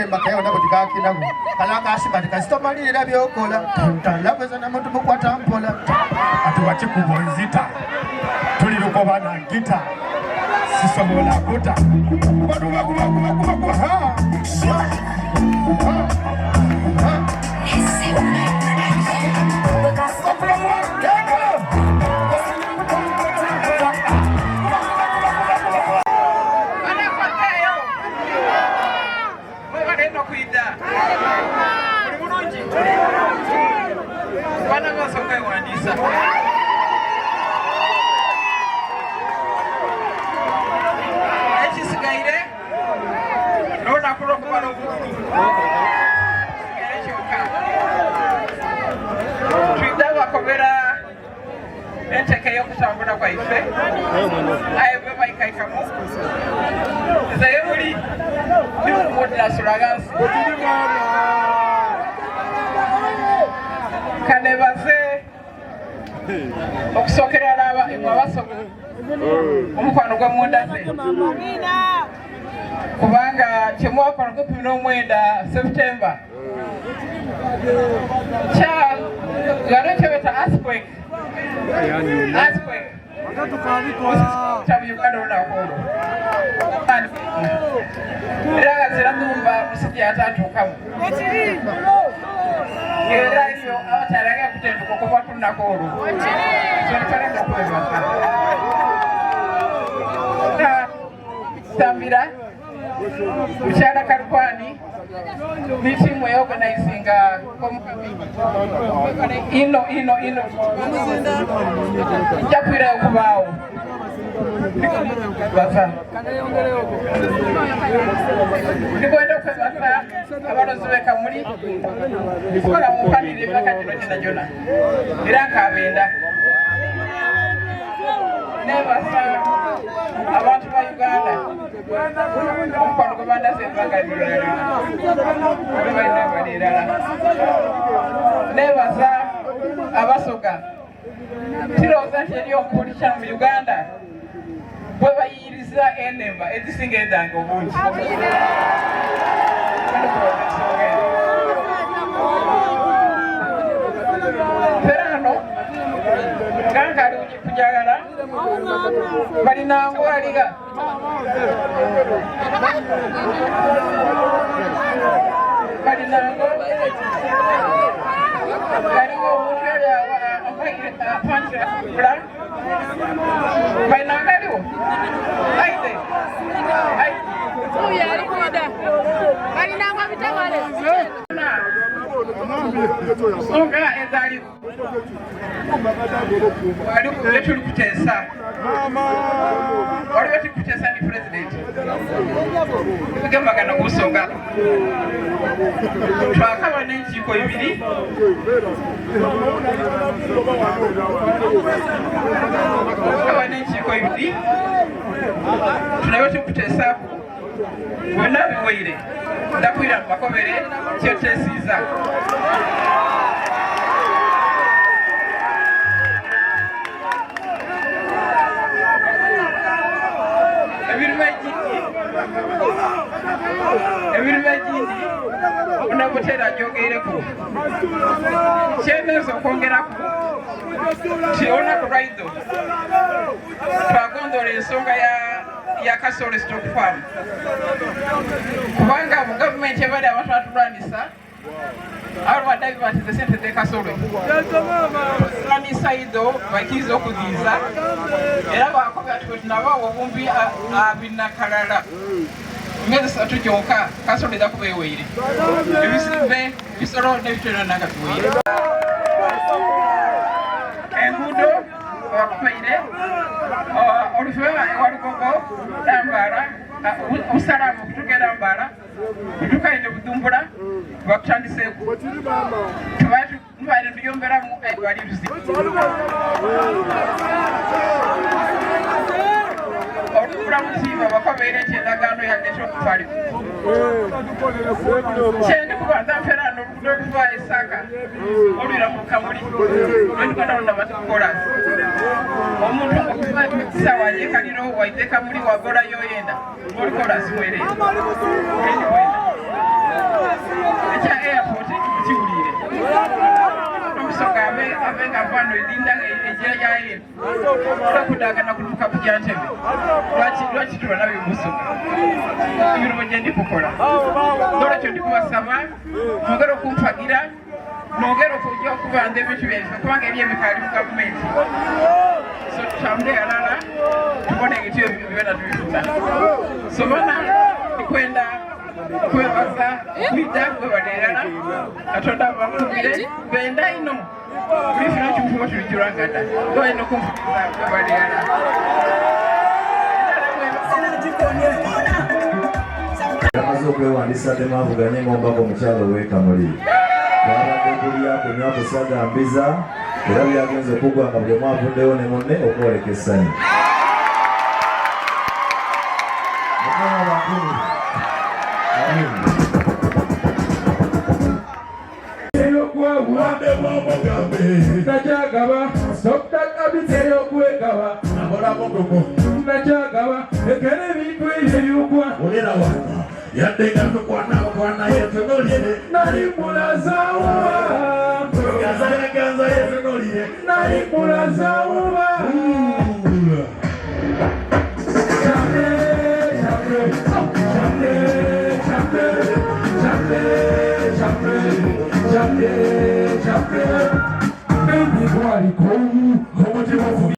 Makayo nabo tikakinamu kalakasi kati kasitomalirira byokola talakweza namuntu mukwata mpola ati wakikubo nzita tuli lukoba na gita sisobola kuta kuba kuba kuba kuba kuba kuba ha ha ha Mwebale inho kwidha. Muli bulungi? Bana maaso okwewandiisa. Ekisigaire n'olunaku lw'okubala obululu. Sigaire kyonka. Twidha bakobera enteke ey'okutambula kwaife aye bwe baikaikamu nze ye muli ndikumudasula ghansi kanebaze okusookera laba imwe abasoga omukwano gwe mundaze kubanga kyemwakola ku 19 September kya ghano kyebeta earthquake earthquake kya mu Uganda olunaku olwo era nga zira numba musajja yatatuukamu era yo abakyala kutenduka okuva ku lunaku olwo kyolikalenda okwebaza Sambira mukyala Kalukwani ni tiimu eorganizinga ino ino ino nja kwirayo okubaawo baza ndikwenda okwebaza abalozi be Kamuli kukola mumpanira emyaka gino gyona gyona era nkabenda nebaza abantu ba Uganda omukwano gwe bandaze ebbanga lyonalyonabalirala nebaza abasoga kirowooza nti eri omupolitician mu Uganda bwe bayiyiriza enemba ezisinga edhange obungi Perano nga nkali kujagala balinango aliga balinango galiwo omuntu yali apangira balinango aliwo aide Uyo ali kwida. Balinango bitawale. Songa ezaliwo waliwo tuli kuteesa waliwo tuli kuteesa ni pulezidenti tugemagana ku nsonga twakaba n'enkiiko ibiri twakaba n'enkiiko ibiri tunayo tuli kuteesaaku Bwena biwaire ndakwira mbakobere kyetesiiza. Emirimo egindi emirimo egindi onabutera gyogeireku kyeneza okwongeraku nti olunaku lwaidho twagondoola ensonga ya ya Kasole Stock Farm kubanga mu gavumenti ebadde abantu batulwanisa abalwadde bibatize sente ze Kasole lwanisa idho bakiriza okuziiza era bakoba ati bwetunabawa obumbi abinakalala emyezi esatu gyonka Kasole eza kuba eweire ebisimbe ebisolo n'ebitwena nanga biweire enguudo Bakubaire oluva ewa Lugogo Nambaala Busalamu okutuuka e Nambaala kutuuka eno Budhumbula bakutandiseeku tubaire tuyomberamu wali bizibu olukula musiiba bakobeire nti endagaano yange ekyokufali kyendi kubanza mpeera n'okuva esaka olwira mu kamuli lwendikwanalonda omuntu ngaokuva sawa yekaliro waite kamuli wagola yoyenda oli kolasi mwerere. abe nga ava idinda ejira yaye tulakudagana kulumuka kujja ntebe. Lwaki lwaki tulwana bimusuka emirimu gye ndi kukola. Nolwekyo ndi kubasaba mwongere okumpagira, mwongere okujja okubanda ebintu byaife kubanga eri ebikaali mu gavumenti. So tutambule alala tubone ebintu ebyo byona tubifuna. So bana ndikwenda kwebaza kwidda kwebalerala Katonda abakubire benda ino bifuna kikufuba tulijulangana olina okunfukiza kwebalerala. Yamaze okwewandiisa addemu avuganye ng'omubaka omukyala ow'e Kamuli. Twabadde kulya, kunywa, kusagambiza era byagenze okuggwa nga buli omu avuddewo ne munne okwoleka essanyu. Mukama abakuumire. Amiina. Yadde nga tukwana okwana yetunulire nali mulazawa ganza yetunulire nali mulazawa. Omutima ofubi